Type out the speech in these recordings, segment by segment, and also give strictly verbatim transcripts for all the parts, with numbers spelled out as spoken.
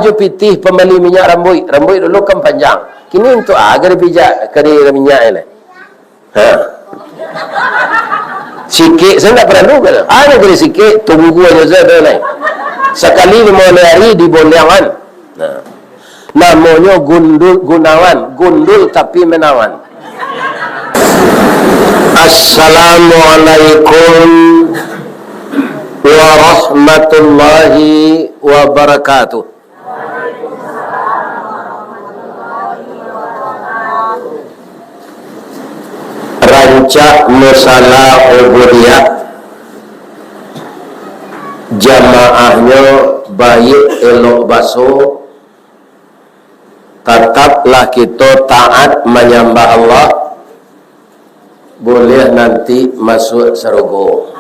jo pitih pambali minyak rambuik. Rambuik dulu kan panjang. Kini untuak a ka dipijak, ka di minyak ni. Ha. Sikik sajo ndak paralu ka tu. Anu ka disikik, tunggu ajo sajo lai. Sakali limo anam ari dibondiangan. Nah. Namonyo gundul gunawan, gundul tapi menawan. Assalamualaikum warahmatullahi wabarakatuh. Rancak musala ubudiyah, jamaahnyo baiak elok baso, tataplah kito taat manyambah Allah, buliah nanti masuak sarugo.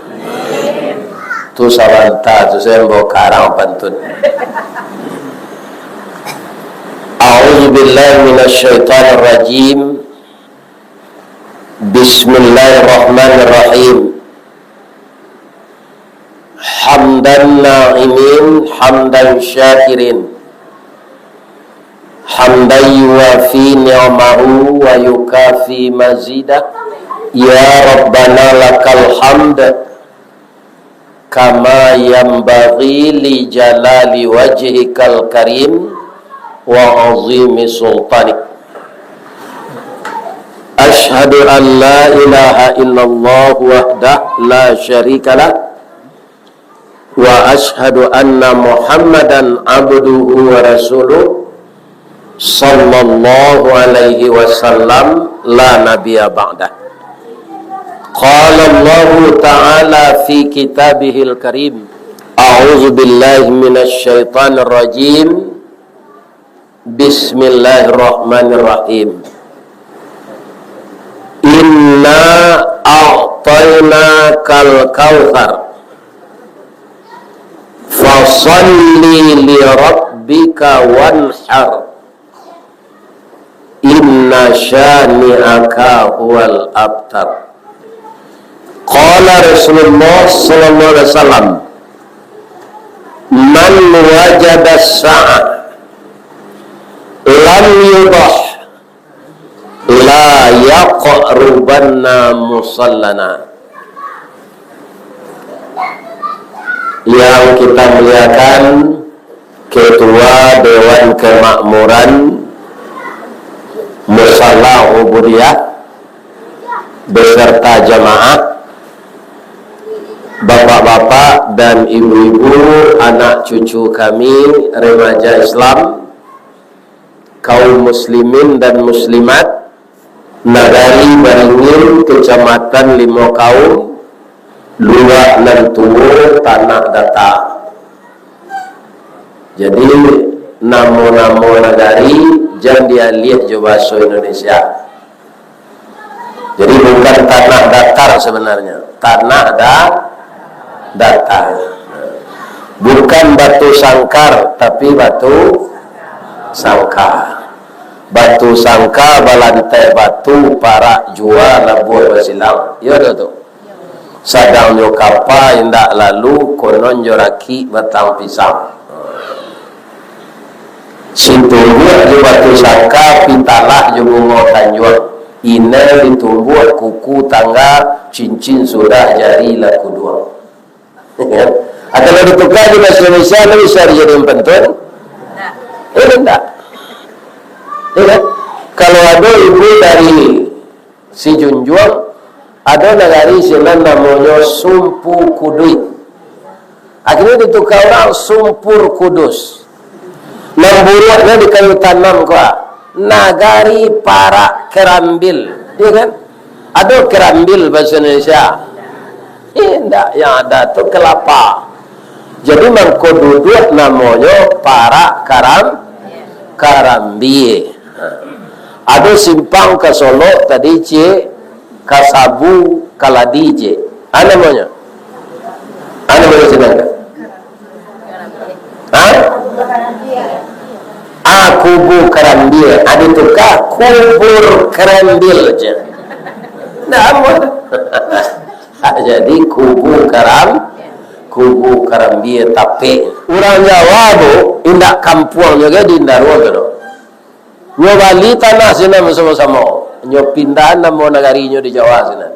Tu sabanta tu, sajo ambo karang pantun. A'udzubillahi minasyaitonirrajim. Bismillahirrahmanirrahim. Hamdan na'imin, hamdan syakirin. Hamdan yuwafi ni'amahu wa yukafi mazidah. Ya Rabbana lakal hamd, kama yanbaghi li jalali wajhikal karim wa azimi sultanik. Asyhadu an la ilaha illallah wahdah la syarikalah, wa asyhadu anna Muhammadan abduhu wa rasuluh, sallallahu alaihi wasallam, la nabiyya ba'dah. Qala Allahu ta'ala fi kitabihil karim, a'udzu billahi minasy syaithanir rajim. Bismillahirrahmanirrahim. Inna a'tainakal kautsar. Fasalli li rabbika wanhar. Inna syani'aka huwal abtar. Qala Rasulullah sallallahu alaihi wasallam, "Man wajada sa'ah lam yudah la yaqrubanna musallana." Yang kita muliakan, Ketua Dewan Kemakmuran Musala Ubudiyah beserta jamaah, bapak-bapak dan ibu-ibu, anak cucu kami, remaja Islam, kaum muslimin dan muslimat, Nagari Baringin, Kecamatan Limo Kaum, Luak Nan Tuo, Tanah Data. Jadi, namo-namo nagari jan dialiah jo bahaso Indonesia. Jadi, bukan tanah datar sebenarnya. Tanah da-, datar. Bukan batu sangkar, tapi batu sangka. Batu sangka balantai batu, parak jua labuah basilang. Iyo dah tu. Sadang jo kapa indak lalu, konon jo rakik batang pisang. Situmbuak jo batu sangka, pitalah jo bungo tanjuang. Inai ditumbuak kuku tangga, cincin sudah jari lah kuduang. Ah, kalau ditukar jo bahasa Indonesia, tu bisa dijadikan pantun? Eh, indak. Ya kan? Kalau ado ibu dari Sijunjuang, ado nagari sinan namonyo Sumpu Kuduik. Akhirnyo ditukar urang Sumpur Kudus. Nan buruaknyo di kayu tanam ko, ah, nagari parak kerambil, iyo kan? Ado kerambil bahasa Indonesia? Indak, yang ada tu kelapa. Jadi mangko duduak namonyo parak karam-, karambie. Ha. Ado simpang ka Solok tadi, ciek, ka Sabu, Kaladi, ciek. Ah, namonyo? Ah, namonyo sinan? Ha? Ah, Kubu Karambie. Ah, ditukar Kubur Karambil, ciek. Nah, amun. Jadi, Kubu Karam-, Kubu karambia tapek. Urang Jawa, Bu, indak kampuangnyo ge di Indaruo tu doh. Nyo bali tanah sinan basamo-samo. Nyo pindahan namo nagarinyo di Jawa sinan.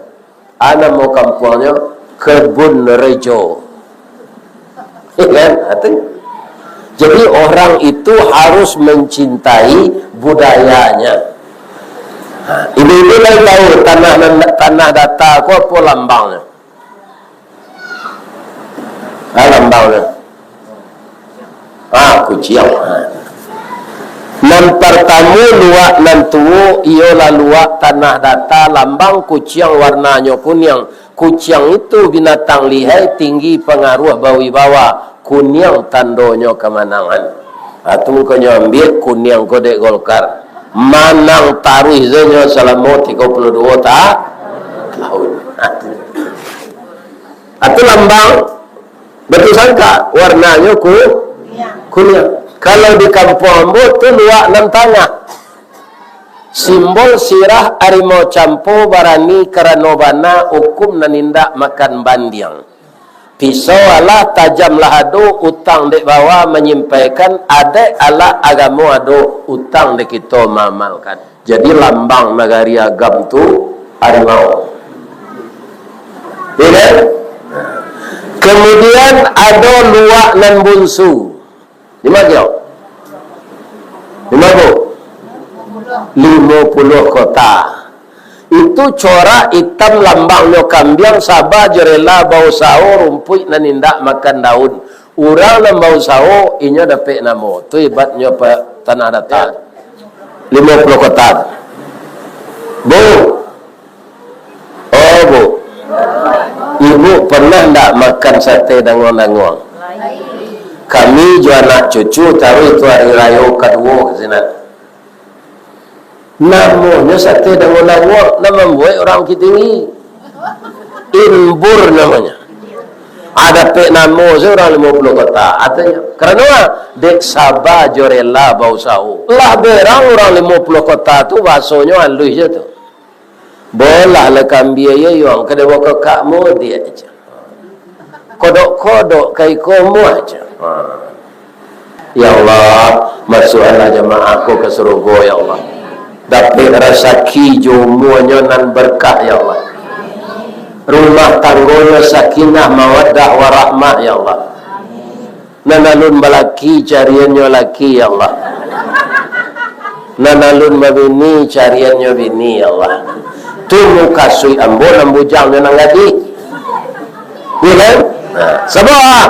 A namo kampuangnyo Kebun Rejo. Ya kan? Atu. Jadi, orang itu harus mencintai budayanya. Ha, ibu-ibu lai tahu tanah nan, tanah data ko apo lambangnyo? Ha, lambangnyo. Ha, kuciang. Ha. Nan partamo luak nan tuo, iyolah luak tanah data, lambang kuciang warnanyo kuniang. Kuciang itu binatang lihai, tinggi pangaruah bawibawa, kuniang tandonyo kamanangan. Ha, tu mangkonyo ambiak kuniang ko dek Golkar. Manang taruih se nyo salamo tigo puluah duo ta-, tahun. Ha, tu. Atu lambang Batu Sangka, warnanyo ku-, kuniang. Kalau di kampuang ambo tu luak nan tangah. Simbol sirah arimau campo barani karano bana, ukum nan indak makan bandiang. Pisau alah tajam lah ado, utang dek bawa manyampaikan, adaik alah agamo ado, utang dek kito maamalkan. Jadi, lambang nagari Agam tu harimau. Ya kan? Kemudian, ado luak nan bunsu. Lima kilo? Lima, Bu? Limo puluah kota. Itu corak itam lambangnyo kambiang, saba jo rela bausaho, rumpuik nan indak makan daun. Urang nan bausaho, inyo dapek namo. Tu hebatnyo pa-, tanah data. Limo puluah kota. Bu. Oh, Bu. Ibu pernah ndak makan sate danguang-danguang? Kami jo anak cucu taruih tu hari rayo kaduo ka sinan. Namonyo sate danguang-danguang, nan mambuek urang Bukittinggi. Imbur namonyo. A, dapek namo se urang Limo Puluah Kota, katonyo. Karano, dek saba jo rela bausaho. Lah berang urang Limo Puluah Kota tu, bahasonyo aluih je tu. Bolah lah kambia yo, yuang, ka dibawa ka kak mudiak je. Kodok-kodok ka iko muah je. Ha. Ya Allah, masuakkanlah jamaah ko ka sarugo, ya Allah. Dapek rasaki jo umuanyo nan berkah, ya Allah. Rumah tanggonyo sakinah, mawaddah, warahmah, ya Allah. Nan alun balaki, cariannyo laki, ya Allah. Nan alun babini, cariannyo bini, ya Allah. Tu mukasuik ambo, nan bujang jo nan gadih. Ya kan? Nah, sabab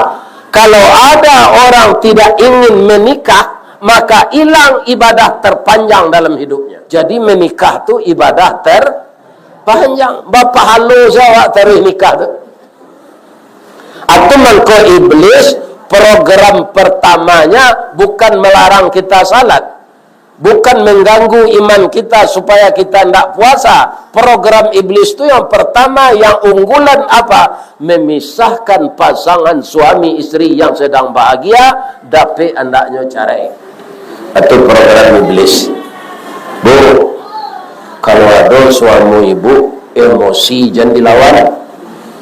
kalau ada orang tidak ingin menikah, maka hilang ibadah terpanjang dalam hidupnya. Jadi, menikah tu ibadah terpanjang. Bapahalo se awak taruih nikah tu. Atu mangko iblis, program pertamanya bukan melarang kita salat. Bukan mengganggu iman kita supaya kita ndak puasa. Program iblis tu yang pertama, yang unggulan apa? Memisahkan pasangan suami isteri yang sedang bahagia, dapek andaknyo carai. Atu program iblis. Bu, kalau ado suami ibu emosi, jan dilawan.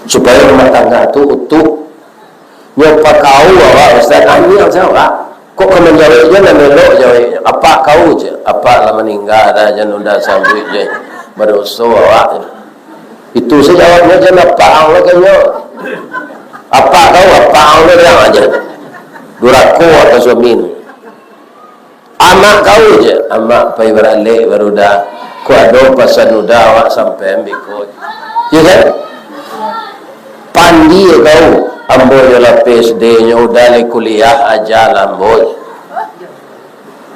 Supaya rumah tangga tu utuh. Nyo pakau awak, Ustaz, anyiang se awak. Kok ka manjawek je nan elok jaweknyo? Apak kau je. Apak lah maningga dah, jan udah sambuik je. Badoso awak. Itu se jawabnyo, jan apak ang lah kanyo. Apak kau, apak ang lah bilang aja. Durako atas suami ni. Amak kau je, amak pai baralek baru dah. Kok ado pasan udah awak sampaian beko. Ya kan? Pandie kau, ambo nyo lah P S D nyo udah lai kuliah aja lah ambo.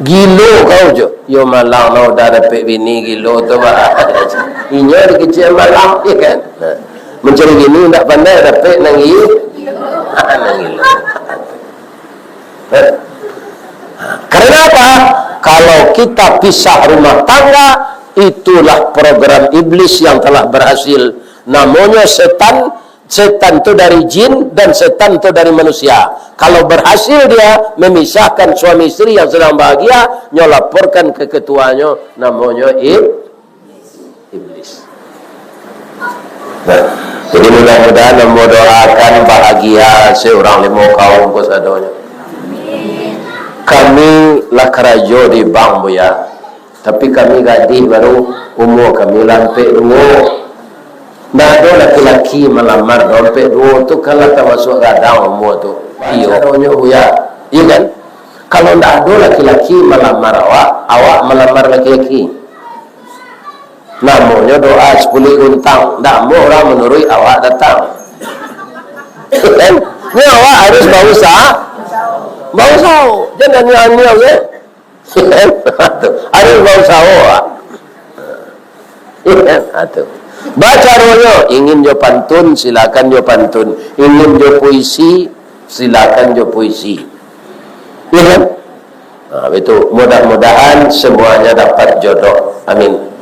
Gilo kau je, yo malang lah udah dapek bini gilo tu bah. Inyo di kecil malang, ya kan? Nah, mancari bini ndak pandai dapek nang gilo. Nang gilo. Eh? Karena apa? Kalau kita pisah rumah tangga, itulah program iblis yang telah berhasil. Namonyo setan, setan tu dari jin dan setan tu dari manusia. Kalau berhasil dia memisahkan suami isteri yang sedang bahagia, nyo laporkan ke ketuanyo, namonyo ib-, iblis. Nah, Jadi, mudah-mudahan ambo doakan bahagia se urang limo kaum ko sadonyo. Kami lah karajo di bank, Buya. Tapi kami gadih baru, umua kami lah ampek duo. Ndak ado laki-laki malamar doh, ampek duo tu kan lah tamasuak gadang umua tu. Iyo. Caronyo, Buya. Iyo kan? Kalau ndak ado laki-laki malamar awak, awak malamar laki-laki. Namonyo doa sapuluah guntang. Ndak amuah urang manuruik, awak datang. Kan? Ni awak harus bausaha. Bausaha. Jangan aniau-aniau, ya. Harus bausaha, Pak. Ha, tu. Bacaronyo, ingin jo pantun, silakan jo pantun. Ingin jo puisi, silakan jo puisi. Iya kan? Ha, itu. Mudah-mudahan semuanya dapat jodoh. Amin.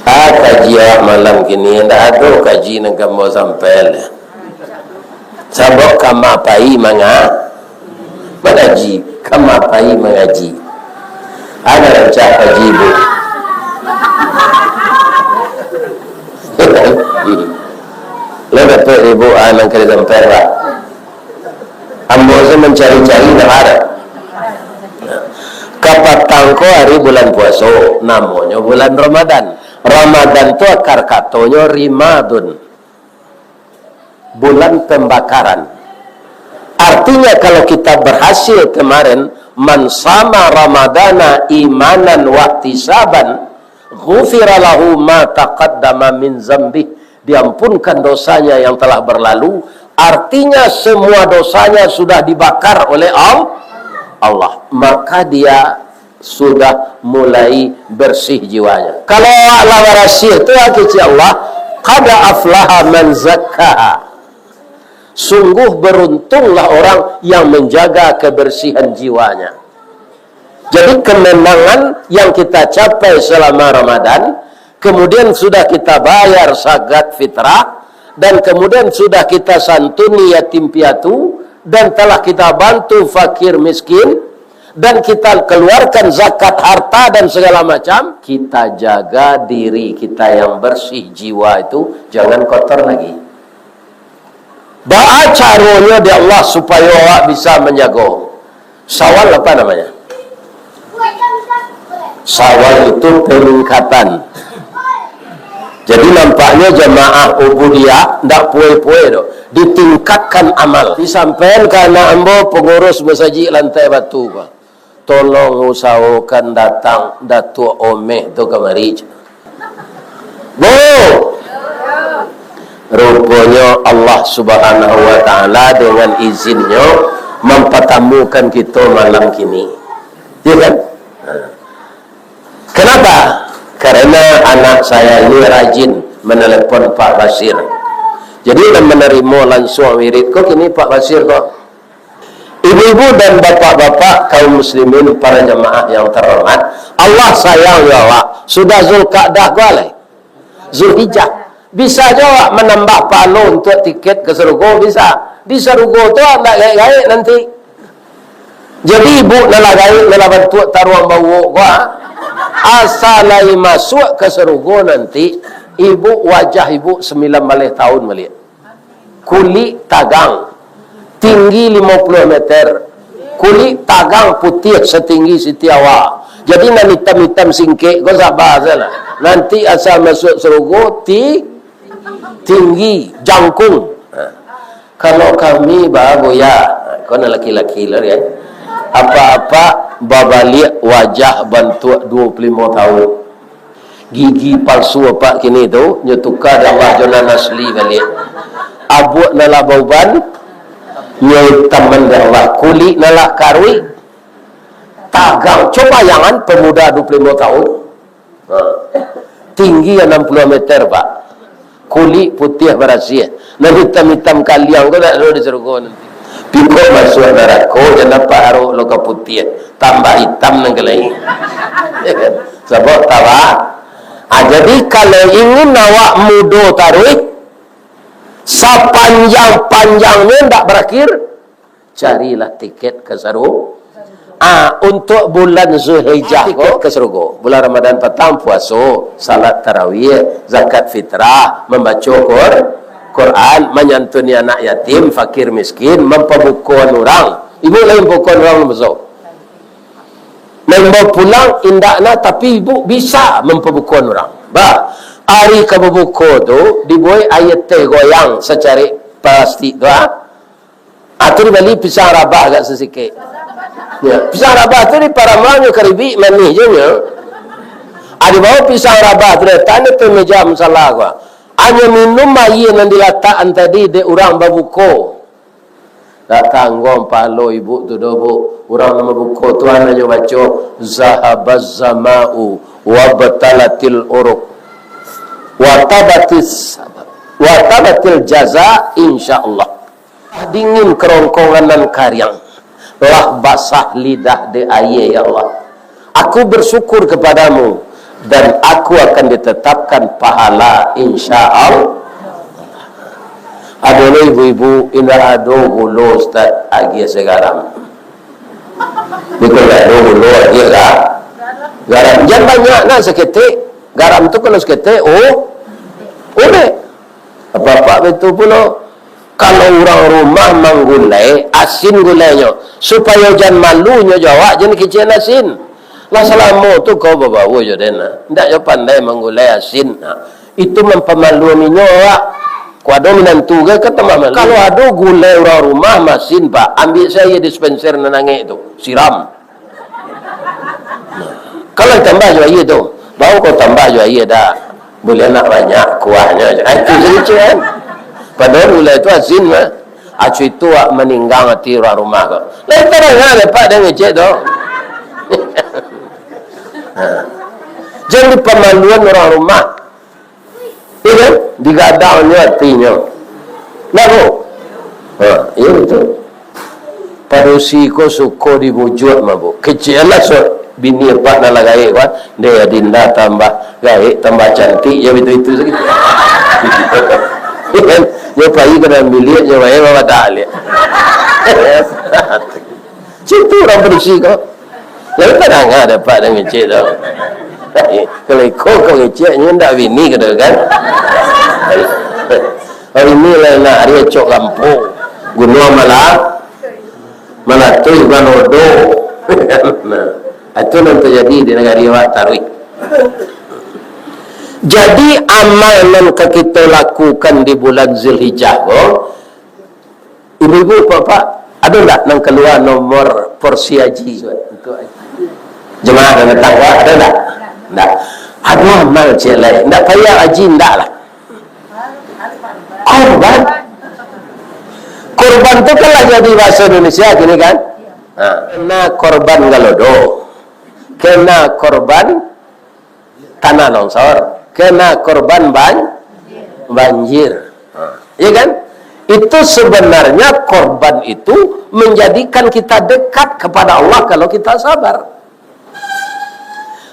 Ah, kaji awak malam kini, ndak ado kaji nan ka ambo sampaian. Sabab kama pai manga-, mangaji, kama pai mangaji. Ado rancak kaji, Bu. Lo dapek ribu, ah, nan ka disampaian, Pak. Ambo se mancari-cari ndak ado. Kapatang ko ari bulan puaso, namonyo bulan Ramadan. Ramadan tu akar katonyo rimadun. Bulan pembakaran. Artinya, kalau kita berhasil kemarin, "Man sama Ramadana imanan wahtisaban, ghufira lahu ma taqaddama min zambih," diampunkan dosanya yang telah berlalu, artinya semua dosanya sudah dibakar oleh Al-, Allah, maka dia sudah mulai bersih jiwanya. Kalau awak lah barasiah tu, kecek Allah, "Qad aflaha man zakkaha." Sungguh beruntunglah orang yang menjaga kebersihan jiwanya. Jadi, kemenangan yang kita capai selama Ramadan, kemudian sudah kita bayar zakat fitrah, dan kemudian sudah kita santuni yatim piatu, dan telah kita bantu fakir miskin, dan kita keluarkan zakat harta dan segala macam, kita jaga diri kita yang bersih, jiwa itu jangan kotor lagi. Baa caronyo di Allah supayo awak bisa manjago? Syawal apa namanya? Syawal itu peningkatan. Jadi, nampaknyo jamaah Ubudiyah ndak puai-puai doh, ditingkatkan amal. Disampaian ka anak ambo, pengurus masajik Lantai Batu, Pak. Tolong usahokan datang Datuak Omeh tu kamari. Bu! Ruponyo Allah Subhanahu wa Ta'ala dengan izin-Nyo mampatamukan kito malam kini. Ya kan? Kenapa? Karena anak saya ini rajin menelepon Pak Basir. Jadi, nan manarimo lansuang wirid ko kini Pak Basir ko. Ibu-ibu dan bapak-bapak, kaum muslimin, para jamaah yang terhormat, Allah sayang jo awak. Sudah Zulkaadah ko lai? Zulhijjah. Bisa jo awak manambah pahalo untuak tiket ka sarugo, bisa. Di sarugo tu ndak gaek-gaek nanti. Jadi, ibu nan lah gaek, nan lah bantuak taruang bauok ko, ah, asa lai masuak ka sarugo nanti, ibu, wajah ibu sambilan baleh tahun baliak. Kulik tagang, tinggi limo puluah meter. Kulik tagang putiah satinggi Siti Hawa. Jadi, nan itam-itam singkek ko saba sajolah. Nanti asa masuak sarugo, ti-, tinggi, jangkung. Ha. Kalau kami, ba, Buya, ko nan laki-laki lah, kan. Apak-apak babaliak wajah bantuak duo puluah limo tahun. Gigi palsu apak kini tu, nyo tuka dek Allah jo nan asli baliak. Abuak nan lah bauban, nyo itaman dek Allah. Kulik nan lah karuih, tagang. Cubo bayangan, pemuda duo puluah limo tahun. Ha. Tinggi anam puluah meter, Pak. Kulik putiah barasiah. Nan itam-itam kaliang ko dak ado di sarugo nanti. Pikuak masuak narako, jan dapek arok lo ka putiah. Tambah itam nan ka lain. Sabab tabah. Ah, jadi, kalau ingin awak mudo taruih, sapanjang-panjangnyo ndak barakhir, carilah tiket ka saru-, ah, untuak bulan Zulhijjah ko, tiket ka sarugo. Bulan Ramadan patang, puaso, salat tarawih, zakat fitrah, mambaco Qur-, Quran, manyantuni anak yatim, fakir miskin, mampabukoan urang. Ibu lai mampabukoan urang nan baso. Nan bapulang indak nah, tapi ibu bisa mampabukoan urang. Bah, ari ka babuko tu, dibuek aia teh goyang sacarik plastik tu, ah. Ah, tu dibali pisang rabah agak sasikik. Ya, pisang rabah tu di Paramang nyo karibik manih je nyo. Ah, dibawa pisang rabah tu datang di ateh meja musala ko. Anyo minum aia nan dilatakan tadi dek urang babuko. Dak tangguang pahalo ibu tu doh, Bu. Urang nan babuko tu anyo baco, "Zahabaz zama'u wa batalatil uruq wa tabatis wa tabatil jaza, insyaallah." Dingin kerongkongan nan kariang, lah basah lidah dek aia, ya Allah. Aku bersyukur kepadamu, dan aku akan ditetapkan pahala, insya Allah. Ado lo ibu-ibu, indak ado gulo, Ustaz, agiah se garam. Bukan indak ado gulo, agiah ga-, garam. Jan banyak nah, saketek. Garam tu kalau saketek, oh, ulek. Bapak itu pulo, kalau urang rumah manggulai, asin gulainyo, supayo jan malu nyo jo awak, jan kecek asin. Lah salamo tu kau babawo jo den, nah. Ndak jo pandai manggulai asin. Nah, itu mampamaluan inyo awak. Kok ado minantu ka, ka tambah malu. Kalau ado gulai urang rumah masin, Pak, ambiak se aia dispenser nan angek tu, siram. Kalau tambah jo aia tu, baru kau tambah jo aia dah. Buliah nak banyak kuahnyo. Ah, itu sajo kan. Padahal gulai tu asin mah. Acu itu awak maninggang ati urang rumah ko. Lai tadanga dek Pak den ngecek tu. Ha. Jan dipamaluan urang rumah. Iyo kan? Digadangnyo atinyo. Nah, Bu. Ha, iyo batua. Padusi ko suko dibujuak mah, Bu. Kecek lah, so, bini apak nan lah gaek, kan. Deh, Adinda tambah gaek, tambah cantik, yo, itu-itu sajo. Iyo kan? Nyo pai ka dalam biliak, nyo bae babadak liak. Situ urang padusi ko. Lai tadanga dek Pak den ngecek tu. Kalau iko ko ngecek, nyo ndak bini ka tu kan. Hari ni lai nak ari acok lampu. Gunuang malah, malah tu iban odo. Nah, itu nan tajadi di nagari awak taruih. Jadi, amal nan ka kito lakukan di bulan Zulhijjah ko, ibu-ibu, bapak, ado ndak nan kalua nomor porsi haji? Jemaah nan datang, Pak, ado ndak? Ndak. Ado amal ciek lai. Ndak payah haji, ndak lah. Korban. Korban tu kan lah jadi bahasa Indonesia kini kan? Ha. Kena korban galodo. Kena korban tanah longsor, kena korban ban-, banjir. Ha, iya kan? Itu sebenarnya korban itu menjadikan kita dekat kepada Allah kalau kita sabar.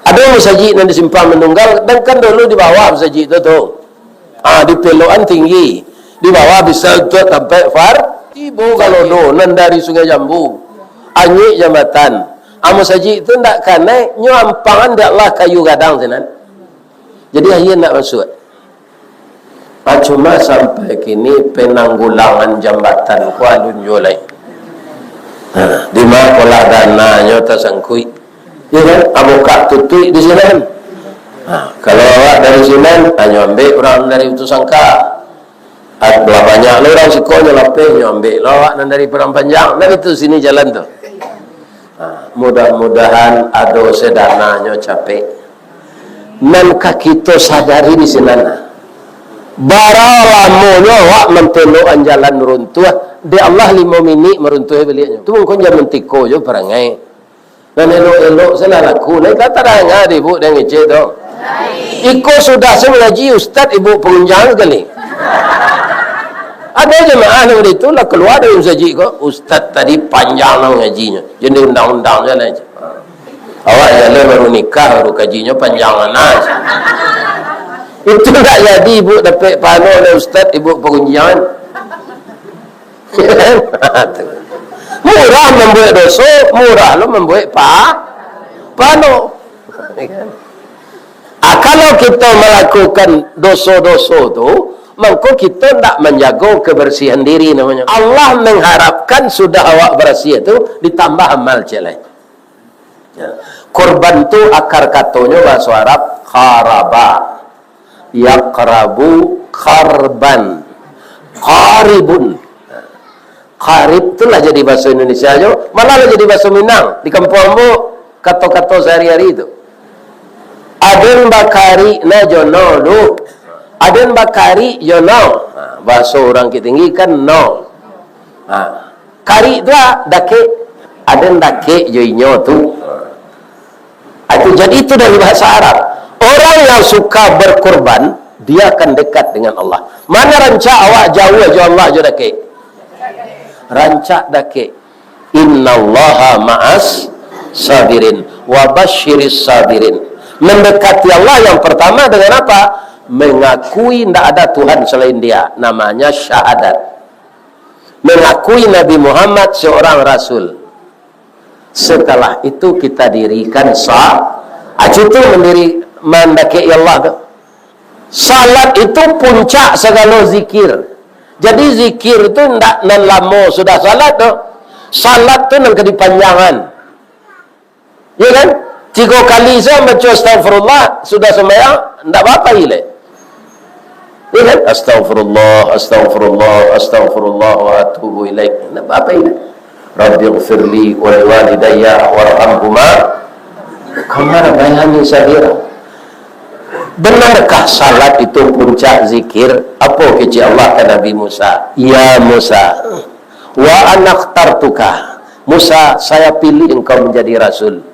Ado masajik nan di Simpang Manunggal, dan kan dulu di bawah masajik tu, tu. Ah, di pelokan tinggi. Di bawah bisa untuak tampek far-, tibo galodo nan dari Sungai Jambu. Anyuik jambatan. Ah, masajik tu ndak kanai, nyo ampangan dek lah kayu gadang sinan. Jadi, aia ndak masuak. Ah, cuma sampai kini penanggulangan jambatan ko alun juo lai. Ha, di ma kolah dananyo tasangkuik. Iyo kan? Abokak tutuik di sinan. Ha, kalau awak dari sinan, ha, nyo ambek urang dari Utuh Sangka. Ha, lah banyak lo urang siko, nyo lapeh, nyo ambek lo awak nan dari Padang Panjang. Nah, itu sini jalan tu. Ha, mudah-mudahan ado se dananyo capek. Nan ka kito sadari di sinan, bara lamonyo awak mantelokan jalan runtuah, dek Allah limo minik maruntuah baliaknyo. Tu mungkin jaman tiko jo parangai. Nan elok-elok salah laku. Lai ka tadanga dek ibu den ngecek tu. Iko sudah se mangaji ustad ibu pangunjang sakali. Ado jamaah nan itu lah kalua dari masajik ko. Ustad tadi panjang lah mangajinyo. Jadi undang-undang se lah. Awak jaleh baru nikah, baru kajinyo panjang bana. Itu ndak jadi ibu dapek pahalo oleh ustad, ibu pangunjang. Murah mambuek doso, murah lo mambuek pa-, pahalo. Ah, kalau kito malakukan doso-doso tu, Mangko kito ndak manjago kebersihan diri namonyo. Allah mengharapkan sudah awak barasiah tu ditambah amal ciek lai. Ya. Korban tu akar katonyo bahaso Arab qaraba. Yaqrabu qarban. Qaribun. Qarib tu lah jadi bahaso Indonesia jo, malah lah jadi bahaso Minang. Di kampuang ambo, kato-kato sahari-hari tu. Aden bakarik na jo no lu. Aden bakarik jo no. Ha, bahaso urang Bukittinggi kan no. Ha, karik tu lah, dakek. Aden dakek jo inyo tu. Ha. Itu, jadi itu dari bahasa Arab. Orang yang suka berkorban, dia akan dekat dengan Allah. Mana rancak awak jauah jo Allah jo dakek? Rancak dakek. Innallaha ma'as sabirin wa basyiris sabirin. Mendekati Allah yang pertama dengan apa? Mengakui ndak ada Tuhan selain Dia. Namanya syahadat. Mengakui Nabi Muhammad seorang rasul. Setelah itu kita dirikan sa-, acu tu mandiri, mandakek Allah tu. Salat itu puncak sagalo zikir. Jadi zikir tu ndak nan lamo sudah salat tu. Salat tu nan ka dipanjangan. Ya kan? Tigo kali saja baca astagfirullah, sudah sembahyang, ndak bapa ilai. Ya kan? Astagfirullah, astagfirullah, astagfirullah wa atubu ilaik. Ndak bapa ilai. Rabbighfirli wa liwalidayya warhamhuma kama rabbayani shaghira. Benarkah salat itu puncak zikir? Apo kecek Allah ka Nabi Musa? Ya Musa, wa ana ikhtartuka. Musa, saya pilih engkau menjadi rasul.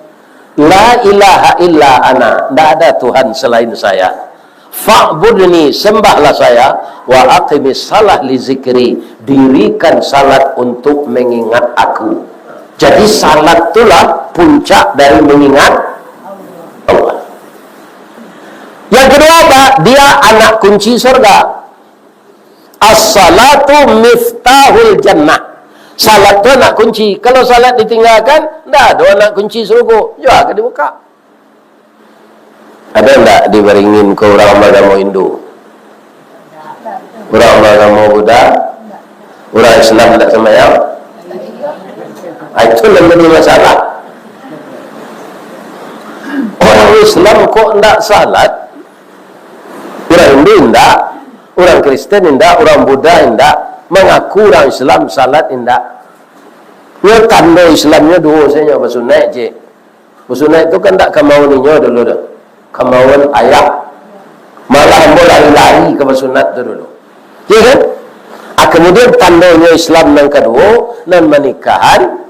La ilaha illa ana, ndak ada Tuhan selain saya. Fa'budni, sembahlah saya, wa aqimis shalah li zikri, dirikan salat untuk mengingat aku. Jadi salat itulah puncak dari mengingat Allah. Yang kedua apa? Dia anak kunci surga. As-salatu miftahul jannah. Salat tu anak kunci. Kalau salat ditinggalkan, ndak ada anak kunci surga. Jua ka dibuka. Ada ndak di Beringin ko urang bagamo Hindu? Urang bagamo Buddha? Urang Islam ndak sambayang? Ah, itu nan jadi masalah. Urang Islam kok ndak salat? Urang Hindu indak, urang Kristen indak, urang Buddha indak, mangaku urang Islam, salat indak. Nyo tando Islamnyo duo sajo, basunaik ciek. Basunaik tu kan ndak kamauan inyo dulu tu. Kamauan ayah. Malah ambo lari-lari ka basunat tu dulu. Iya kan? Ah, kemudian tandonyo Islam nan kaduo, nan manikahan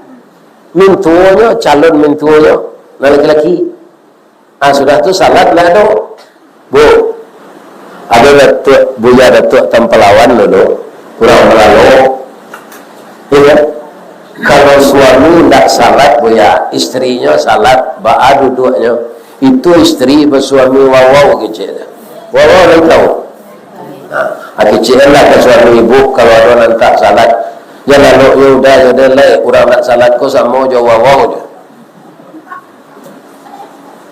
mintuonyo, calon mintuonyo, nan laki-laki. Ah, sudah tu salat ndak ado. Bu, ado Datuak, Buya Datuak Tampalawan dulu, urang Malalo. Iya kan? Kalau suami ndak salat, Buya, istrinyo salat, baa duduaknyo? Itu istri basuami wawau keceknyo. Wawau lai tahu? Nah, keceknyo lah ka suami ibu, kalau ado nan tak salat. Jan lalok yo udah, yo deh lai, urang ndak salat ko samo jo wawau jo.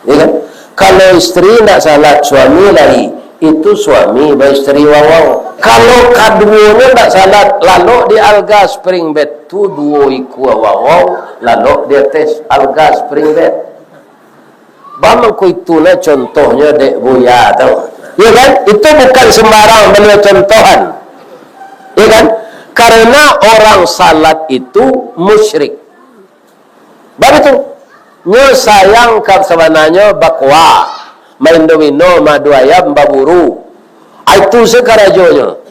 Ya kan? Kalau istri ndak salat, suami lai, itu suami baistri wawau. Kalau kaduonyo ndak salat, lalok di alga spring bed tu, duo ikua wawau, lalok di ateh alga spring bed. Bamangko itulah contohnyo dek Buya tu. Ya kan? Itu bukan sembarang beliau contohan. Ya kan? Karena orang salat itu musyrik. Baitu. Nyo sayang ka sabananyo bakua, main domino, madu ayam, baburu. Ah, itu se karajonyo.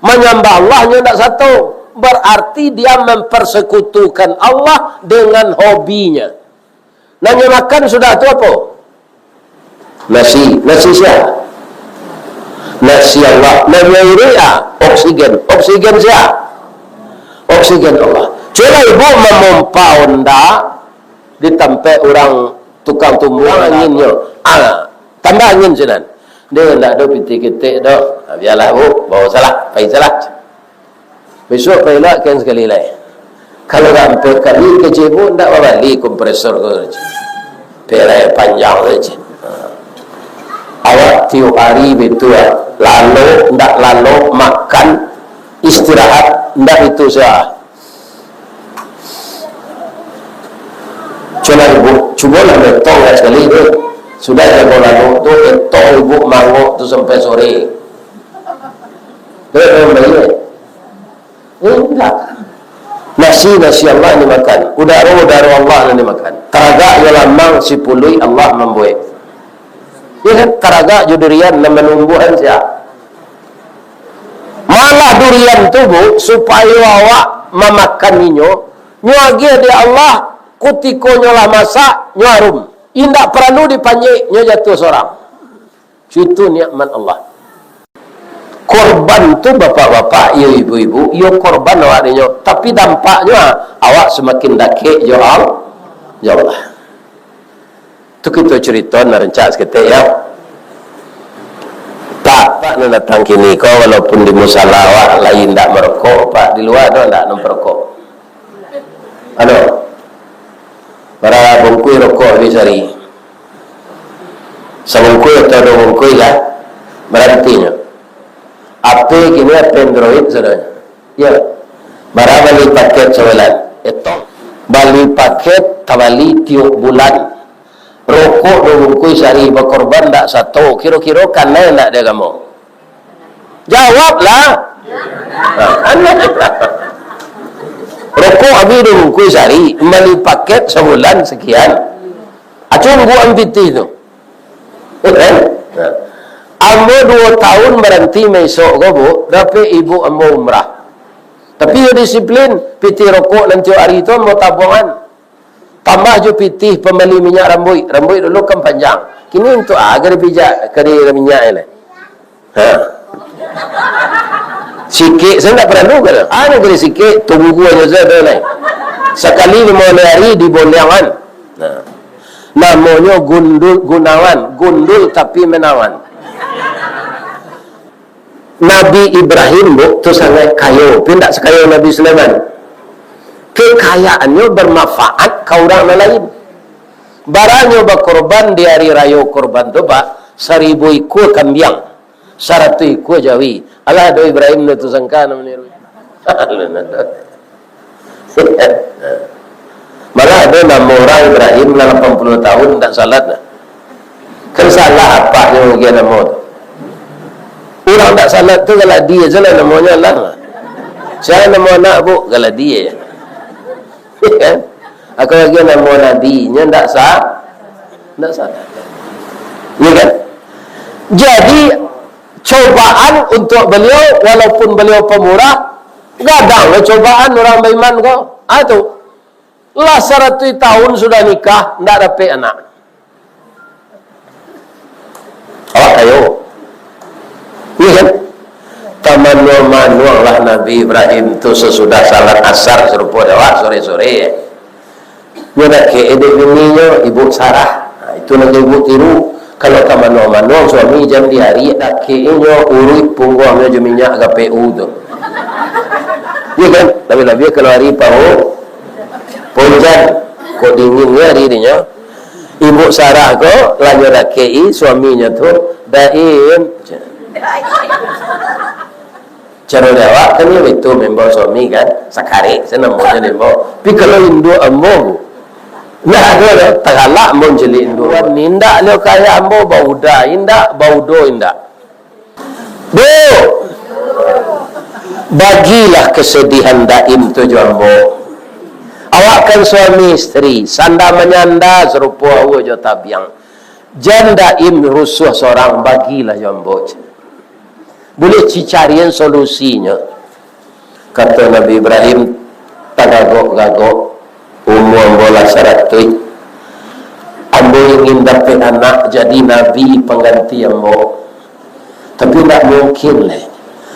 Manyambah Allah nyo ndak sato. Berarti dia mempersekutukan Allah dengan hobinya. Nan nyo makan sudah tu apo? Nasi. Nasi sia? Nasi Allah. Nan nyo iruik, ah, oksigen. Oksigen sia? Oksigen Allah. Cubolah ibu mamompa onda di tampek urang tukang tumbuang anginnyo. Ah, tambah angin sinan. Deh, ndak ado pitih ketek doh. Ah, bialah, Bu. Bawa salah. Pai salah. Bisuak pai lah kan sakali lai. Kalau lah ampek kali, kecek ibu ndak babali kompresor ko. Perai panjang saja. Ha. Awak tiok hari baitu, ah. Lalok, ndak lalok, makan, istirahat, ndak itu sajo. Cubolah ibu, cubolah betong lah sakali tu. Sudah jago lalok tu, betong ibu mangok tu sampai sore. Itu yang baik. Indak. Nasi, nasi Allah nan dimakan. Udaro, udaro Allah nan dimakan. Taragak jo lamang sipuluik Allah mambuek. Ya kan? Taragak jo durian nan manumbuahan sia. Malah durian tu, Bu, supayo awak mamakan inyo, nyo agiah dek Allah, kutiko nyo lah masak, nyo arum. Indak paralu dipanjek, nyo jatuah sorang. Itu nikmat Allah. Korban tu, bapak-bapak, iyo ibu-ibu, iyo korban awak dinyo. Tapi dampaknyo, awak samakin dakek jo Al-, jo Allah. Tu kito carito nan rancak saketek, yo. Pak, Pak nan datang kini ko, walaupun di musala awak lai indak marokok, Pak, di lua ado ndak nan parokok? Ado. Bara bungkuih rokok habih sahari? Sabungkuih atau duo bungkuih lah. Barantinyo. Ape kini, ape Android sadonyo. Yo. Bara bali paket sabulan? Etong. Bali paket tabali tiok bulan. Rokok duo bungkuih sahari, bakorban ndak sato, kiro-kiro kanai ndak di agamo? Jawablah. Nah, aneh. Rokok habih duo bungkuih sahari, bali paket sabulan sakian. Acung buang pitih tu. Kan? Nah. Ambo duo tahun baranti maisok ko, Bu, dapek ibu ambo umrah. Tapi iyo disiplin, pitih rokok nan tiok hari tu ambo tabuangan. Tambah jo pitih pambali minyak rambuik. Rambuik dulu kan panjang. Kini untuak a ka dipijak, ka di minyak ni. Ha. Sikik sajo ndak paralu ka. Anu ka sikik, tunggu ajo sajo lai. Sakali limo anam hari dibondiangan. Nah. Namonyo gundul, gunawan, gundul tapi menawan. Nabi Ibrahim, Bu, tu sangaik kayo, tapi indak sakayo Nabi Sulaiman. Kekayaannyo bermanfaat ka urang nan lain. Baranyo bakorban di ari rayo korban tu, Pak, saribu ikua kambiang, saratuih ikua jawi. Alah, ado Ibrahim tu sangka nan maniru. Malah ado namo urang Ibrahim lah lapan puluah tahun ndak salat nah. Kan salah apaknyo bagian namo tu. Urang ndak salat tu Galadi aja lah namonyo lah. Sia namo anak, Bu? Galadi aja. Kan? Aku bagian namo Nabi, nyo ndak sa-, ndak salat. Iya kan? Jadi, cobaan untuak baliau, walaupun baliau pamurah, gadang lo cobaan urang baiman ko. Ah, tu. Lah saratuih tahun sudah nikah, ndak dapek anak. Awak kayo. Iya kan? Tamanuang-manuang lah Nabi Ibrahim tu sasudah salat asar sarupo dek awak sore-sore. Nyo dakek dek bininyo, ibu Sarah. Nah, itu nan ibu tiru. Kalau tamanuang-manuang suami jan di ari, dakek inyo uruik pungguangnyo jo minyak G P U tu. Iya kan? Labiah-labiah kalau ari pahu-, paujan, kok dingin ni ari dinyo. Ibu Sarah ko lah nyo dakek-i suaminyo tu, "Daim." Caro di awak kan iyo itu member suami kan, sakarek, saya namonyo member. Tapi kalau induak ambo, Bu, ndak ado doh, tagalak ambo mancaliak induak. Wan, indak lio kaya ambo, bauda indak, baudo indak. Bu, bagilah kesedihan Daim tu jo ambo. Awak kan suami isteri, sanda manyanda sarupo aua jo tabiang. Jan Daim rusuah sorang, bagilah jo ambo. Buliah cicarian solusinyo. Kato Nabi Ibrahim, tagagok-gagok, umua ambo lah saratuih. Ambo ingin dapek anak jadi nabi pangganti ambo. Tapi indak mungkin lai.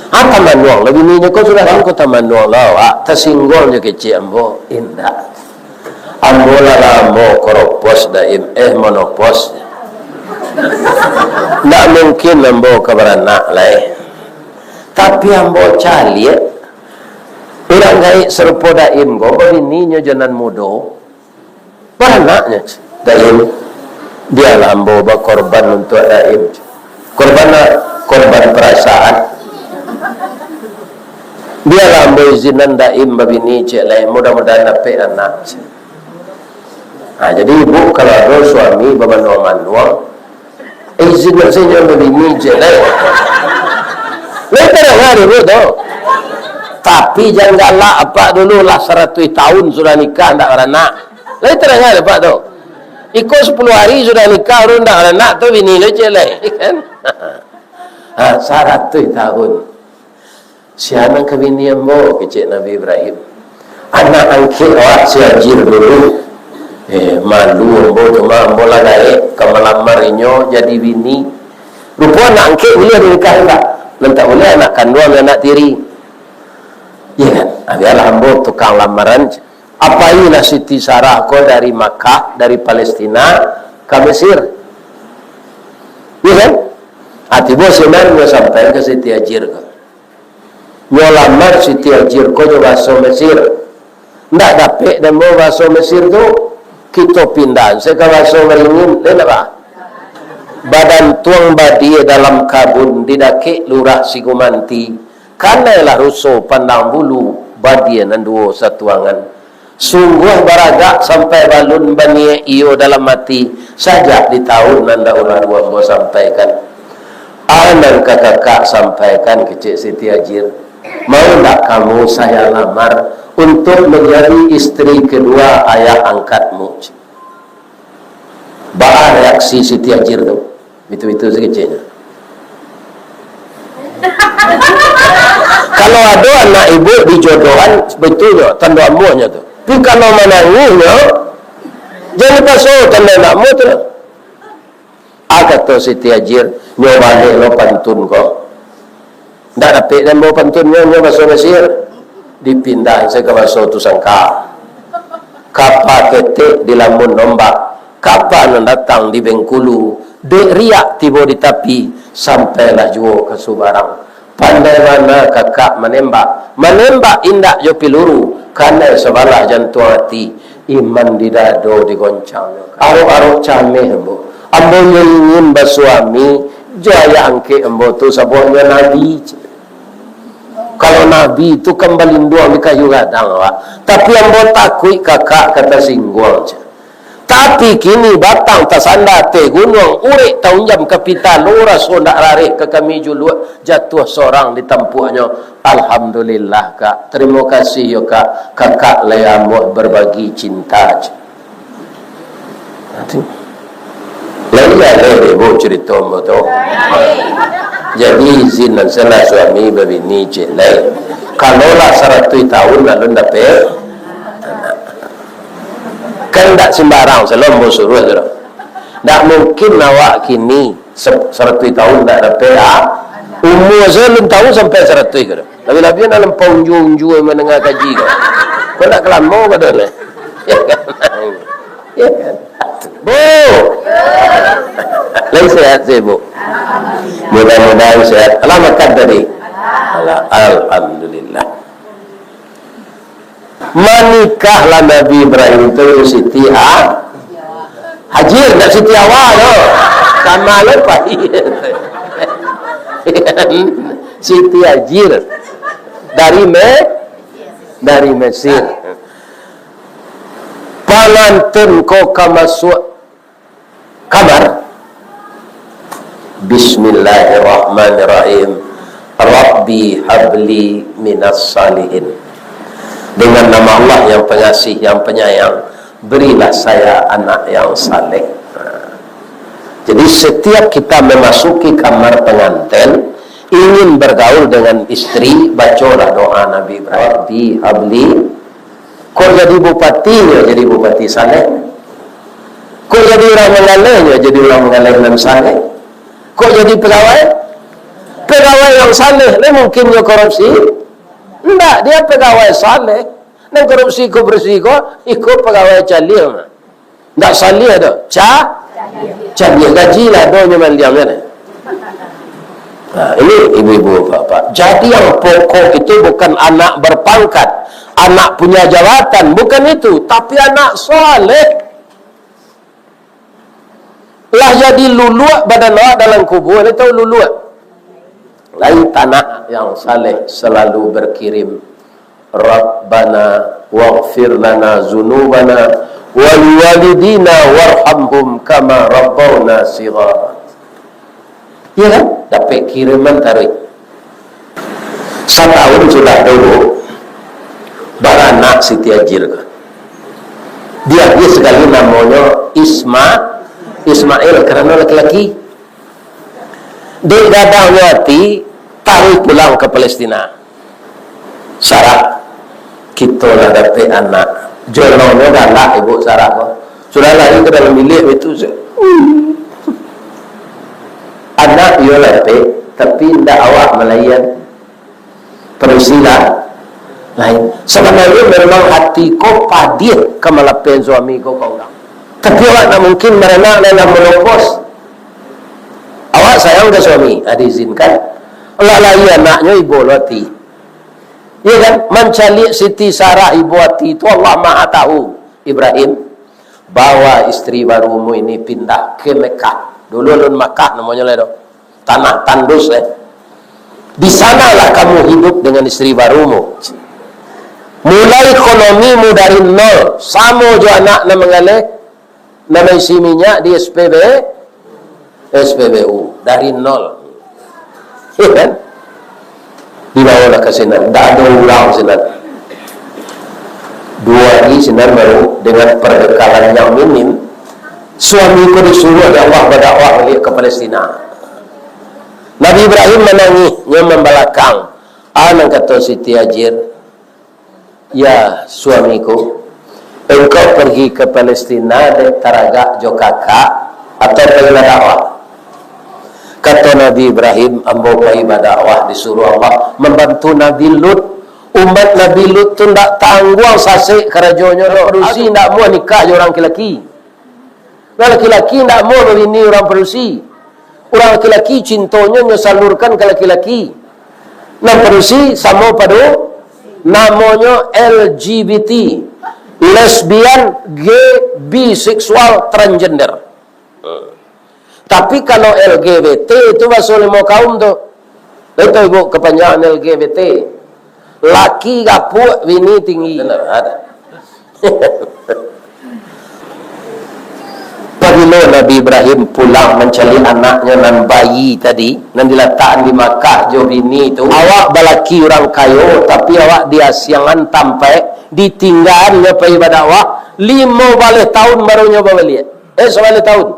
Ah, tamanuang lah bininyo ko sudah, ko tamanuang lah awak. Tasingguang jo kecek ambo. Indak. Ambo lah lamo koropos, Daim, eh, monopos. Ndak mungkin ambo ka baranak lai. Tapi ambo caliak, urang gaek sarupo Daim ko, babininyo jo nan mudo. Baranaknyo, Daim. Bialah ambo bakorban untuak Daim. Korban nak Korban perasaan. Bialah ambo izinan Daim babini ciek lai, mudah-mudahan dapek anak. Ha, jadi ibu kalau ado suami bamanuang-manuang, eh, izin nak sajo babini ciek lai. Lai tadanga dek ibu tu. Tapi jan galak apak dulu lah, saratuih tahun sudah nikah ndak baranak. Lai tadanga dek apak tu. Iko sapuluah hari sudah nikah, urang ndak baranak tu bini lo ciek lai, kan? Ha, saratuih tahun. Sia nan ka bini ambo, kecek Nabi Ibrahim. Anak angkek awak si Hajir dulu. Eh, malu ambo tu mah, ambo lah gaek ka malamar inyo jadi bini. Rupo anak angkek buliah dinikahi, Pak. Nan tak buliah anak kanduang jo anak tiri. Iya kan? Ah, bialah ambo tukang lamaran. Apailah Siti Sarah ko dari Makkah, dari Palestina, ka Mesir. Iya kan? Ah, tibo sinan nyo sampai ka Siti Hajir ko. Nyo lamar Siti Hajir ko jo bahaso Mesir. Ndak dapek dek ambo bahaso Mesir tu. Kito pindahan se ka bahaso Maringin, lain apa? Badantuang badie dalam kabun, di dakek lurah Sigumanti. Kanailah ruso pandang bulu, badie nan duo satuangan. Sungguah baragak sampai balun baniaik iyo dalam ati, sajak di tahun nan dahulu ambo sampaikan. Ah, nan ka kakak sampaikan, kecek Siti Hajir. Mau ndak kamu saya lamar untuk menjadi istri kedua ayah angkatmu? Baa reaksi Siti Hajir tu? Bitu-bitu sakeceknyo. Kalau ado anak ibu dijodohan, batunyo tando amuahnyo tu. Tapi kalau manangihnyo, jan dipaso tando anak amuah tu. Ah, kato Siti Hajir, nyo baleh lo pantun ko. Ndak dapek dek ambo pantunnyo, nyo baso Mesir. Dipindahan se ka baso tu sangka. Kapa ketek dilamun ombak, kapa nan datang di Bengkulu, dek riak tibo di tapi, sampailah juo ka subarang. Pandai bana kakak manembak, manembak indak jo piluru, kanai sabalah jantuang ati, iman di dado digoncangnyo. Arok-arok cameh ambo, ambo nyo ingin basuami, jo ayah angkek ambo tu sabuahnyo nabi. Kalau nabi tu kan balinduang di kayu gadang, awak. Tapi ambo takuik kakak ka tasingguang, cek. Tapi kini batang tasanda ateh gunuang, urek taunjam ka pitalo, raso ndak rareh ka kami juluak, jatuah sorang di tampuaknyo. Alhamdulillah, Kak. Tarimo kasih yo, Kak. Kakak lai amuah berbagi cinta, cek. Nanti. Lai jaleh dek ibu carito ambo tu. Jadi izin nan salah suami babini ciek lai. Kalau lah saratuih tahun alun dapek anak. Kan ndak sembarang, selalu ambo suruah tu. Ndak mungkin awak kini se-, saratuih tahun ndak dapek, ah. Umur sajo alun tahu sampai saratuih ko. Labiah-labiah dalam paunjua-unjua mandanga kaji ko. Kok ndak kalamo ko doh, leh? Ya kan? Bu! Lai sehat se, Bu? Mudah-mudahan sehat. Alah makan tadi? Alah, alhamdulillah. Manikahlah Nabi Ibrahim tu jo Siti Ha-, Hajir, ndak Siti Hawa tu. Sama lo pai. Siti Hajir. Dari Me-, dari Mesir. Pangantun ko ka masuak kamar. Bismillahirrahmanirrahim. Rabbi habli minas salihin. Dengan nama Allah yang pengasih, yang penyayang, berilah saya anak yang saleh. Nah. Jadi, setiap kita memasuki kamar pengantin, ingin bergaul dengan istri, bacolah doa Nabi Ibrahim. Rabbi habli Kok jadi bupati, nyo jadi bupati saleh. Kok jadi urang manggaleh, nyo jadi urang manggaleh nan saleh. Kok jadi pegawai, pegawai yang saleh, lai mungkin nyo korupsi? Ndak, dia pegawai saleh. Nan korupsi ko bersih ko, iko pegawai caliak mah. Ndak saleh doh. Ca-, caliak gaji lah, donyo mandiang kan. Nah, ini ibu-ibu, bapak-bapak. Jadi yang pokok itu bukan anak berpangkat, anak punya jabatan, bukan itu, tapi anak saleh. Lah jadi luluak badan awak dalam kubua, ni tahu luluak? Lai tanak yang saleh salalu bakirim, "Rabbana waghfir lana dzunubana wa liwalidina warhamhum kama rabbauna shighara." Iya kan? Dapek kiriman taruih. Satahun sudah dulu, baranak Siti Hajir ko. Diagiah sakali namonyo Isma-, Ismail, karano laki-laki. Dek gadahnyo ati, taruih pulang ka Palestina. Sarah, kito lah dapek anak. Jolongnyo galak ibu Sarah ko. Sudah lari ka dalam biliak itu, se-, anak iyo lah dapek, tapi ndak awak malaian. Padusi lah lain. Sabananyo memang ati ko padiah ka malapeh suami ko ka urang. Tapi awak ndak mungkin maranak nan lah malopos. Awak sayang ka suami, ah, diizinkan. Lah lahia anaknyo ibo lo ati. Iya kan? Mancaliak Siti Sarah ibo ati tu, Allah Maha Tahu. Ibrahim, bawa istri barumu ini pindah ke Mekah. Dulu alun Makkah namonyo lai do. Tanah tandus, eh. Di sanalah kamu hidup dengan istri barumu. Mulai ekonomimu dari nol, samo jo anak nan manggaleh, nan maisi minyak di S P B, S P B U, dari nol. Iya kan? Dibawolah ka sinan, ndak ado urang sinan. Duo hari sinan baru, dengan perbekalan yang minim, suami ko disuruah dek Allah badakwah baliak ka Palestina. Nabi Ibrahim manangih, nyo mambalakang. Ah, nan kato Siti Hajir, "Ya suamiku, engkau pergi ke Palestina dek taragak jo kakak, atau pai badakwah?" Kato Nabi Ibrahim, "Ambo pai badakwah, disuruah Allah, mambantu Nabi Lut. Umat Nabi Lut tu ndak tangguang, sasek karajonyo, ndak padusi, ndak amuah nikah jo urang laki-laki." Nah, laki-laki ndak mau babini urang padusi. Urang laki-laki cintonyo nyo salurkan ka laki-laki. Nan padusi samo pado namonyo L G B T, lesbian, gay, biseksual, transgender. Tapi kalau L G B T itu bahaso limo kaum tu. Lai tahu ibu kepanjangan L G B T? Laki gapuak, bini tinggi. Benar, ada. Pabilo Nabi Ibrahim pulang mancaliak anaknyo nan bayi tadi, nan dilatakan di Makkah jo bini tu, awak balaki urang kayo, tapi awak diasiangan tampaik, ditinggaan nyo pai badakwah, limo baleh tahun baru nyo babaliak. Eh, sabaleh tahun.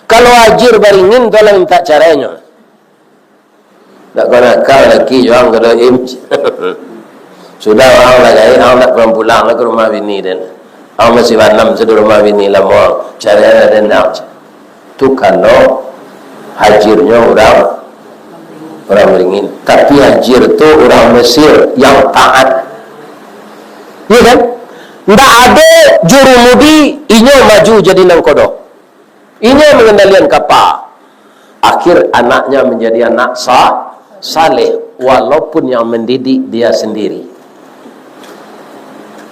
Kalau Hajir baringin tu lah mintak carainyo. Dak kau nakal laki jo ang, kado Im. Sudah ang lah gaek, ang dak pulang-pulang lah ka rumah bini den. Ang masih banam tu di rumah bini lamo ang. Carai lah den ang. Tu kalau Hajirnyo urang, urang baringin. Tapi Hajir tu urang Mesir yang taat. Iya kan? Ndak ado jurumudi, inyo maju jadi nangkodo. Inyo mangendalian kapa. Akhir anaknya menjadi anak sa-, saleh, walaupun yang mendidik dia sendiri.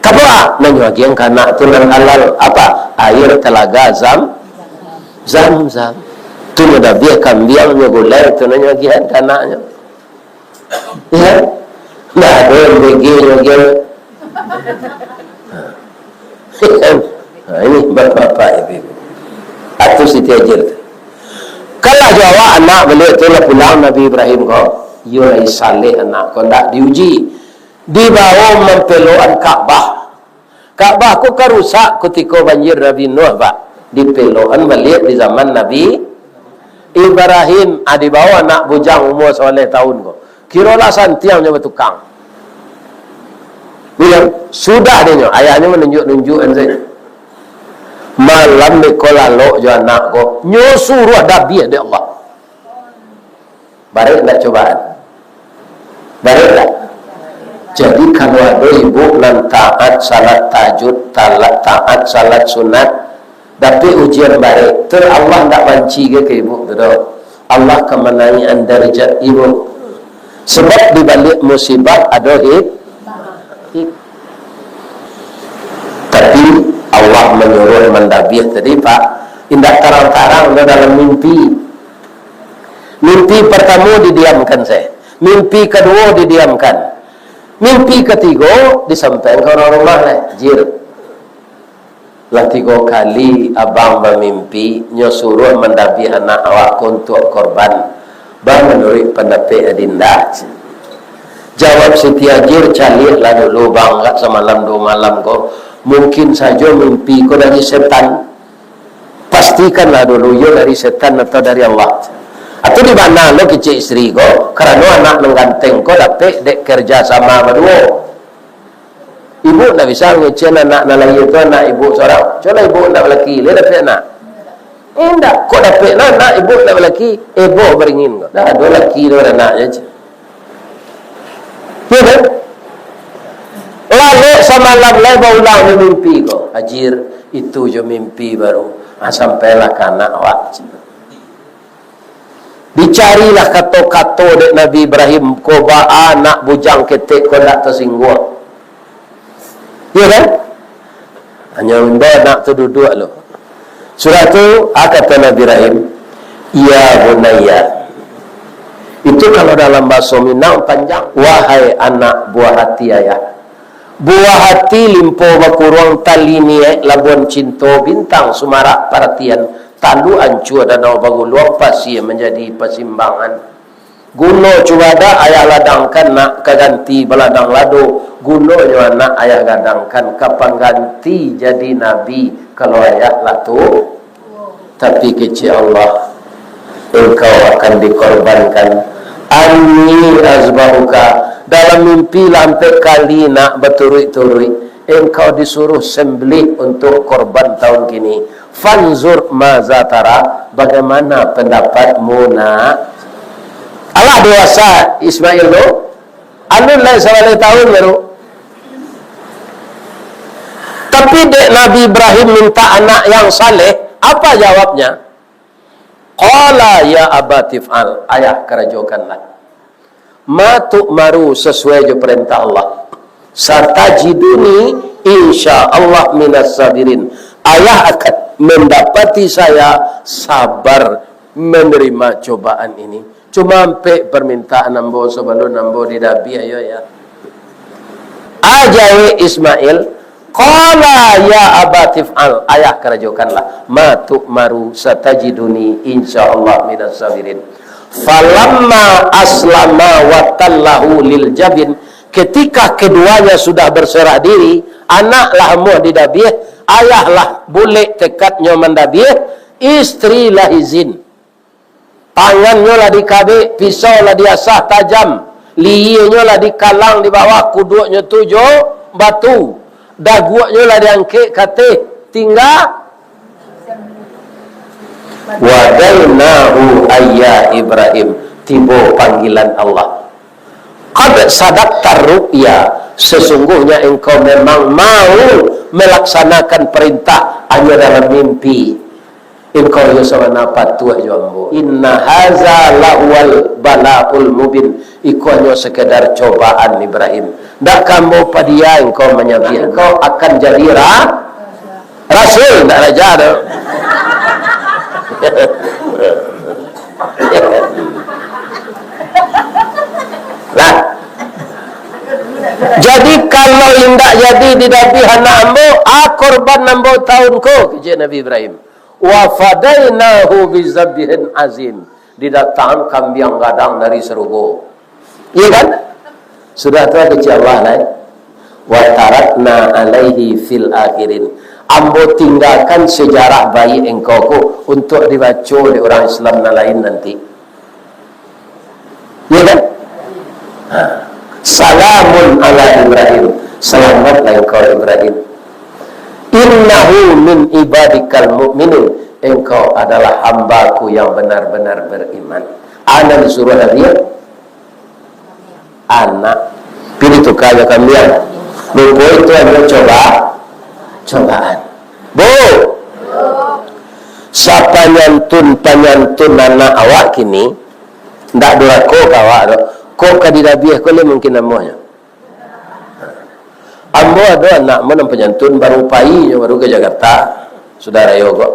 Kapa? Nan nyo agiahan ka anak tu nan halal, apa? Air telaga Zam-, Zam-Zam. Tu nyo dabiah kambiang nyo gulai, tu nan nyo agiahan ka anaknyo. Ya. Nah, ado yang B G nyo agiahan. Ha. Ha, ini bapak-bapak, ibu-ibu. Atu Siti Hajir tu. Kalah jo awak anak baliak tu lah pulang Nabi Ibrahim ko. Iyo lai saleh anak ko, ndak diuji. Dibawo mampelokan Ka'bah. Ka'bah ko kan rusak kutiko banjir Nabi Nuh, Pak. Dipelokan baliak di zaman Nabi Ibrahim. Ah, dibawo anak bujang umua sabaleh tahun ko. Kirolah santiang nyo batukang. Bilang, sudah deh nyo, ayahnyo manunjuk-nunjukan sajo. Malam dek ko lalok jo anak ko, nyo suruah dabiah dek Allah. Barek ndak cobaan? Barek ndak? Jadi, kalau ado ibu nan taat salat tahajud, talat, taat salat sunat, dapek ujian barek, tu Allah ndak banci ka ibu tu doh. Allah ka manaiakan darajat ibu. Sebab di baliak musibah ado hik-, hik-, tapi Allah manyuruah mandabiah tadi, Pak, indak tarang-tarang doh dalam mimpi. Mimpi partamo didiamkan se. Mimpi kaduo didiamkan. Mimpi katigo disampaian ka urang rumah lai, Jir. Lah tigo kali abang bamimpi, nyo suruah mandabiah anak awak ko untuak korban. Baa manuruik pandapek adinda? Jawab Siti Ajir, caliaklah dulu bang, agak samalam duo malam ko. Mungkin sajo mimpi ko dari setan. Pastikanlah dulu, iyo dari setan atau dari Allah. Atau di mana lo kecek isteri ko, karano anak nan ganteng ko dapek dek kerja sama baduo. Ibu ndak bisa ngecen anak nan lahia tu anak ibu sorang. Cubolah ibu ndak balaki, lai dapek anak? Indak, kok dapek lah anak ibu ndak balaki? Eboh baringin ko. Dah ado laki tu anak je. Iyo kan? Lalok samalam lai baulang jo mimpi ko. Ajir, itu jo mimpi baru. Ah, sampailah ka anak awak. Dicarilah kato-kato dek Nabi Ibrahim, ko baa anak bujang ketek ko ndak tasingguang. Iyo kan? Hanyo imbau anak tu duduak lo. Sudah tu, a kato Nabi Ibrahim, "Ya bunayya." Itu kalau dalam bahaso Minang panjang, "Wahai anak buah hati ayah." Buah hati limpo bakuruang, tali niaik labuan cinto, bintang sumarak paratian, talua ancua danau baguluang, pasia manjadi pasimbangan. Guno cubadak ayah ladangkan nak ka ganti baladang lado, gunonyo anak ayah gadangkan ka pangganti jadi nabi, kalau ayah lah tu. Tapi kecek Allah, engkau akan dikorbankan. Anni azbahuka, dalam mimpi lah ampek kali nak baturuik-turuik, engkau disuruh sembelih untuk korban tahun kini. Fanzur maza tara, bagaimana pendapatmu nak? Alah dewasa Ismail tu, alun lai sabaleh tahun baru. Tapi dek Nabi Ibrahim minta anak yang saleh, apa jawabnya? Qala ya abati f'al, ayah karajokanlah. Ma tu'maru, sasuai jo parentah Allah. Satajiduni insya Allah minas sabirin. Ayah akan mendapati saya sabar menerima cobaan ini. Cuma ampek parmintaan ambo sabalun ambo didabiah, yo, ya. Ajaib Ismail, qala ya abati f'al, ayah karajokanlah, ma tu'maru satajiduni insya Allah minas sabirin. Falamma aslama wa tallahu lil jabin, ketika keduanya sudah berserah diri, anak lah amuah didabiah, ayah lah bulek tekadnyo mandabiah, istri lah izin. Tangannyo lah dikabek, pisau lah diasah tajam, liyienyo lah dikalang di bawah, kuduaknyo tu jo batu, daguaknyo lah diangkek ka ateh, tingga. Wadainahu ayya Ibrahim, tibo panggilan Allah. Qad sadaqta ru'ya, sesungguhnya engkau memang mau melaksanakan perintah hanya dalam mimpi. Engkau iyo sabana patuah jo ambo. Inna haza lahuwal balaul mubin. Iko hanyo sekedar cobaan Ibrahim. Ndak ka ambo padia engkau manyabiah. Engkau akan jadi ra-, rasul, ndak raja tu. Lah. Jadi, kalau indak jadi didabiah anak ambo, a korban ambo tahun ko, kecek Nabi Ibrahim. Wa fadainahu bizabhin azim. Didatangan kambiang gadang dari sarugo. Iya kan? Sudah tu kecek Allah, lai. Wa tarakna alaihi fil akhirin. Ambo tinggakan sejarah baik engkau ko untuk dibaco dek urang Islam nan lain nanti. Iya kan? Ha. Salamun ala Ibrahim. Selamatlah engkau Ibrahim. Innahu min ibadikal mu'minin. Engkau adalah hamba-Ku yang benar-benar beriman. A nan disuruah Nabi, anak. Pi ditukar jo kambiang. Rupo itu hanyo coba, cobaan. Bu, sapanyantun-panyantun anak awak kini, ndak durako ka awak doh. Kok ka didabiah ko lai mungkin amuahnyo. Ambo ado anak ambo nan panyantun, baru pai nyo baru ka Jakarta, sudah rayo ko.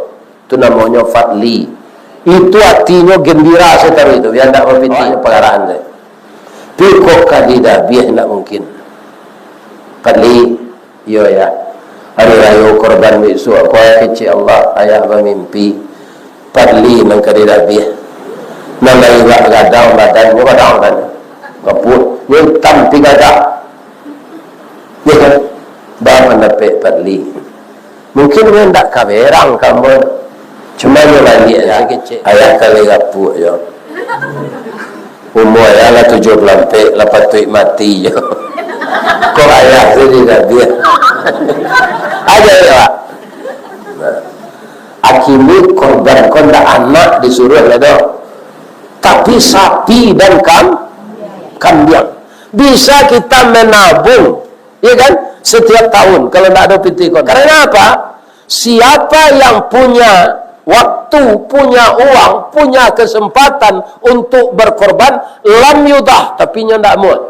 Tu namonyo Fadli. Itu atinyo gembira sataruih tu, bia ndak bapitih pangarahan tu. Pi kok ka didabiah, ndak mungkin. Padli, iyo, Ayah. Hari rayo korban bisuak ko, Ayah, kecek Allah, Ayah bamimpi Padli nan ka didabiah. Nan lai agak gadang badannyo, gadang kan. Gapuak. Nyo itam pi gagah. Iyo kan? Baa pandapek Padli? Mungkin nyo ndak ka berang ka ambo. Cuma nyo baliak se kecek. Ayah ka lai gapuak jo. Umua ayah lah tujuah puluah ampek, lah patuik mati jo. Kok ayah tu didabiah? Aja yo, Pak. Nah. Akhirnyo korban ko ndak anak disuruah lah doh. Tapi sapi dan kam-, kambiang. Bisa kita menabung, ya kan? Setiap tahun, kalau ndak ado pitih korban. Karena apa? Siapa yang punya waktu, punya uang, punya kesempatan untuk berkorban, lam yudah, tapi nyo ndak muah.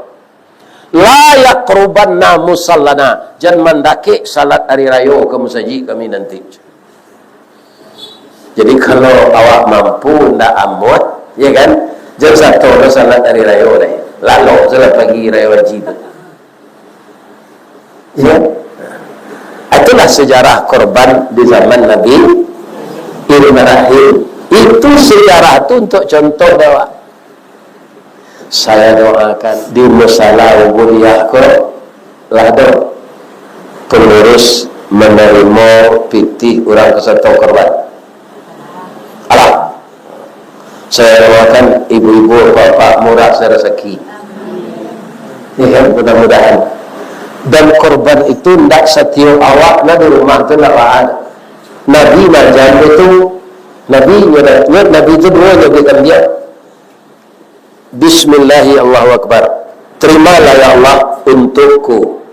La yaqrubanna musallana, jan mandakek salat ari rayo ka musajik kami nanti. Jadi, kalau awak mampu, ndak amuah, ya kan? Jan sato lo salat ari rayo deh. Lalok salat pagi rayo haji tu. Ya. Itulah sejarah korban di zaman Nabi Ibrahim. Itu sejarah tu untuk contoh awak. Saya doakan di musala Ubudiyah ko, lah ado pengurus menerima pitih urang ka sato korban. Alah, saya doakan ibu-ibu, bapak murah rasaki. Ya kan, mudah-mudahan. Dan korban itu ndak satiok awak lah di rumah tu ndak baa. Nabi manjam itu, Nabi nyo, nyo, Nabi tu duo nyo berikan dia. Bismillahi Allahu Akbar. Terimalah ya Allah untukku.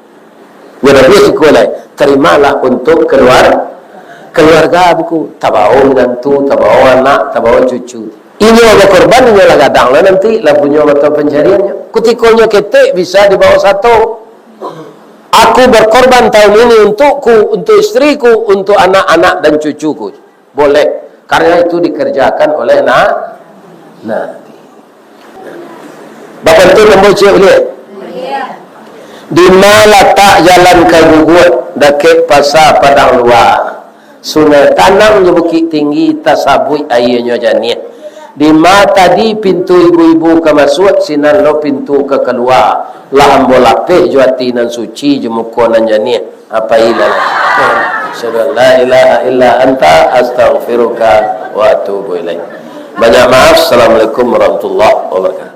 Nyo dah biasa sikua lai. Terimalah untuk keluar, keluarga buku. Tabawa minantu, tabawa anak, tabawa cucu. Inyo bakorban, inyo lah gadang lah nanti, lah punyo mato pancariannyo. Kutiko nyo ketek, bisa dibawa sato. Aku berkorban tahun ini untukku, untuk istriku, untuk anak-anak dan cucuku. Boleh, karena itu dikerjakan oleh na-, Nabi. Bapak tu nombor cek boleh? Di ma latak jalan ka Guguak, dakek Pasa Padang Lua. Sungai tanang jo Bukik Tinggi, tasabuik aianyo janiah. Di ma tadi pintu ibu-ibu ka masuak, sinan lo pintu ka kalua. Lah ambo lapeh jo ati nan suci, jo muko nan janiah. Apa ilah? Asyhadu an la ilaha illa anta, astaghfiruka wa atubu ilaik. Banyak maaf. Assalamualaikum warahmatullahi wabarakatuh.